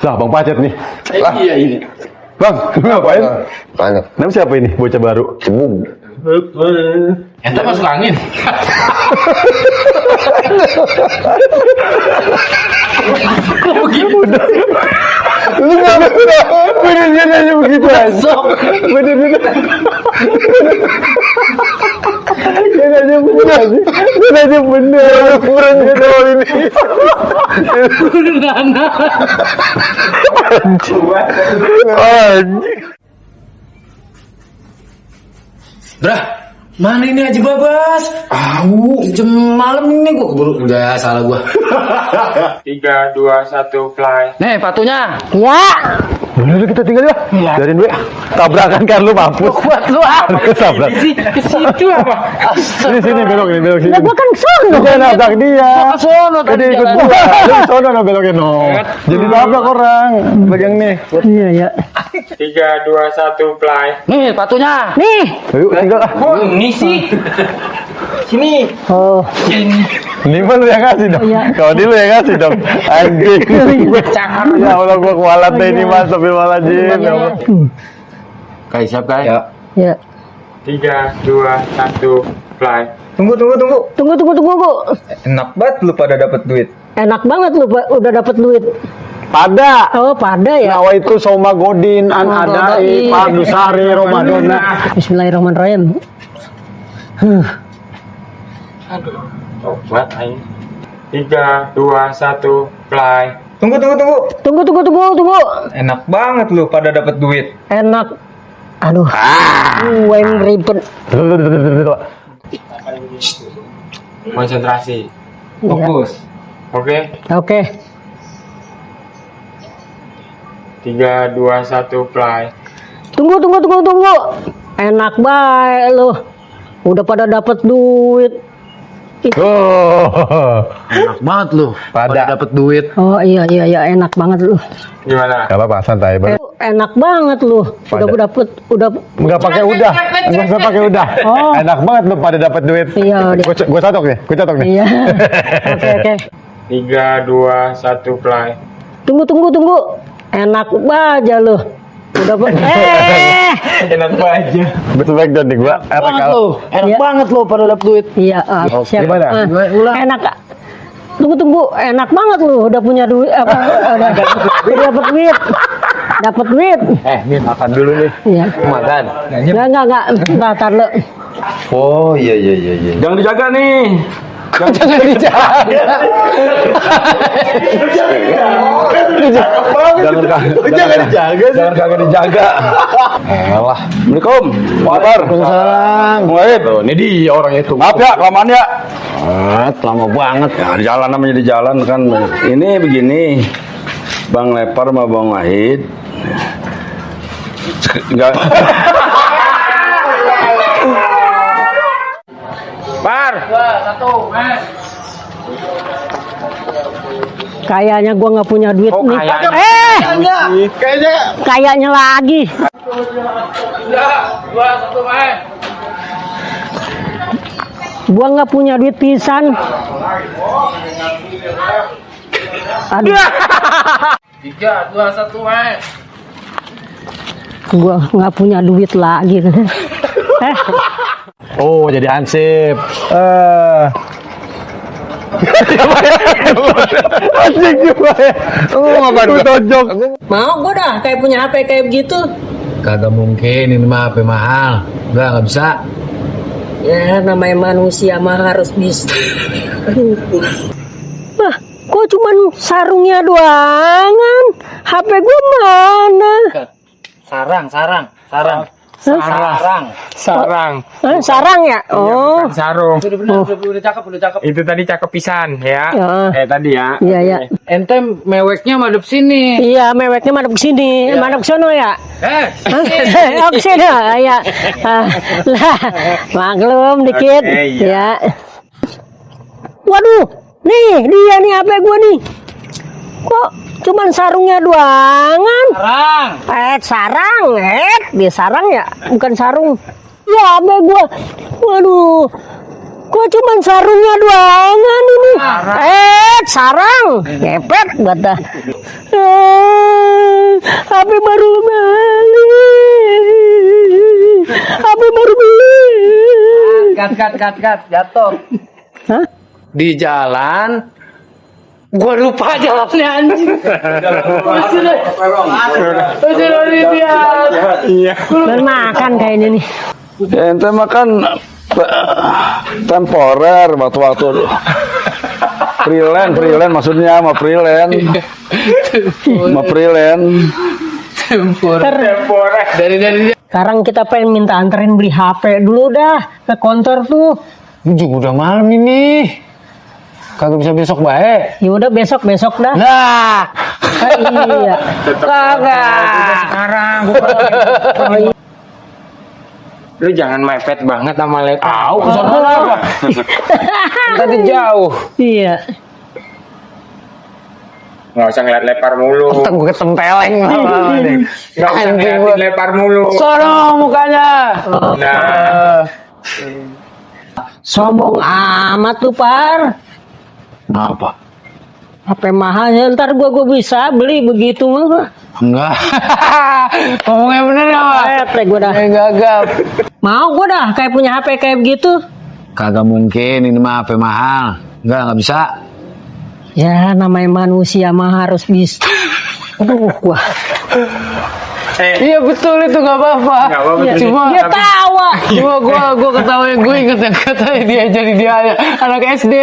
Lah, Bang Pacet nih. Iya ini. Bang, ngapain? Banyak. Nama siapa ini? Bocah baru. Cebung. Ente masuk angin. Kok begitu? Lu nggak bener aja begitu aja. Bener-bener. Jangan aja bener aja. Jangan aja bener. Kurang gitu ini. Anjing. Brah, mana ini Haji Babas? Jam malam ini gua keburu. Udah salah gua. 3, 2, 1, fly. Nih patunya. Ya. Udah kita tinggal ya. Biarin gue. Tabrakan kan lu mampus. Buat lu apa? Tabrak. Ke situ apa? Sini belok sini. Lah gua kan sono. Jangan nabrak dia. Ke sono Jadi tadi ikut jalan. gua. Lu sono no belokin no. Jadi nabrak orang. Bagian nih. Iya ya. 3, 2, 1, fly. Nih patunya. Nih. Ayo tinggal ah. Kok ini sih? Sini. Oh. Ini mah lu yang ngasih dong. Iya. Kalau dia lu yang ngasih dong. Anjing. Ya Allah gua kualat deh ini mas. Tapi malah jin. Ya Allah. Kayak siap kayak. Ya. Ya. 3, 2, 1, fly. Tunggu. Tunggu, Bu. Enak banget lu pada dapat duit. Enak banget lu Pak, udah dapat duit. Pada. Oh, pada ya. Nawa itu Soma Godin, An Adai, Pak Dusari, Romadona. Bismillahirrahmanirrahim. Coba aing. 3, 2, 1, fly. Tunggu. Tunggu. Enak banget lu pada dapat duit. Enak. Aduh. Gue yang ribet. Konsentrasi. Fokus. Oke. Oke. 3, 2, 1, fly. Tunggu. Enak baik lu. Udah pada dapat duit. Oh. Enak banget lu. Pada. Dapat duit. Oh iya enak banget lu. Gimana? Gak apa-apa, santai. Enak banget lu. Udah dapet Enggak pakai udah. Enggak usah pakai udah. Oh. Enak banget lu pada dapat duit. Iya, udah. Gua catok nih. Iya. Oke. 3, 2, 1, fly. Tunggu. Enak aja lu. Udah Enak aja. Betul baik dan nih gua. Enak Iya. banget lu pada dapat duit. Iya, siap. Gimana? Ulang. Enak. Tunggu. Enak banget lu udah punya duit apa udah dapat duit. Dapat duit. Nih makan dulu nih. Iya. Makan. Enggak. Ntar lu. Oh iya. Jangan dijaga nih. Jangan dijaga. Jangan kagak dijaga. Alah. Assalamualaikum. Waalaikumsalam. Wahid. Tuh, ini dia orang itu. Maaf ya, kelamaan ya. Lama banget. Ya, di jalan namanya di jalan kan. Ini begini. Bang Lepar sama Bang Wahid. Enggak. Par. Kayaknya gua nggak punya duit nih. Kayaknya lagi. Gua nggak punya duit pisan. Aduh. 3, 2, 1, main. Gua nggak punya duit lagi. Oh, jadi ansip. Asik juga ya. Ngapain lu tonjok? Mau gua dah kayak punya HP kayak begitu. Kagak mungkin ini mah HP mahal. Enggak bisa. Ya namanya manusia mah harus bisa. Bah, kok cuman sarungnya doangan? HP gua mana? Sarang. Sarang ya? Oh. Bukan sarung. Udah cakep. Itu tadi cakep pisan ya. Ya. Tadi ya. Iya. Ente meweknya madep sini. Iya, meweknya madep sini, madep sono ya. Oh, kesini ya. Lah, maklum dikit. Oke, Ya. Waduh, nih dia nih HP gua nih. Kok cuman sarungnya doangan? Sarang. Dia sarang ya, bukan sarung. Ya, HP gua. Waduh. Kok cuman sarungnya doangan ini? Sarang. Ngepet buat dah. HP baru beli. HP baru beli. Kat, jatuh. Hah? Di jalan, gua lupa jalannya anjing. Belum makan kayaknya nih. Ente makan temporer waktu-waktu freelance maksudnya mau freelance Dari Sekarang kita pengen minta anterin beli HP dulu dah ke kantor tuh. juga udah malam ini. Kagak bisa besok baik. Ya udah besok dah. Nah, Iya. kagak. Sekarang Lu jangan mepet banget sama laptop. tahu kesana apa? Tadi jauh. Iya. Nggak usah ngeliat lepar mulu. Otak gue ketempeleng. Nggak usah ngeliatin lepar mulu. Sono mukanya. Nah, Sombong amat tuh, Par. Apa? HP mahal ya, ntar gua bisa beli begitu mah. Enggak. Ngomongnya bener ya, Pak? Gua dah. Gagap. Mau gua dah kayak punya HP kayak begitu. Kagak mungkin ini mah HP mahal. Enggak bisa. Ya namanya manusia mah harus bisa. Aduh, gua. Iya betul itu nggak apa-apa. Nggak apa-apa. Ya, Cuma dia tawa. gua ketawa gue inget yang katanya dia jadi dia anak SD.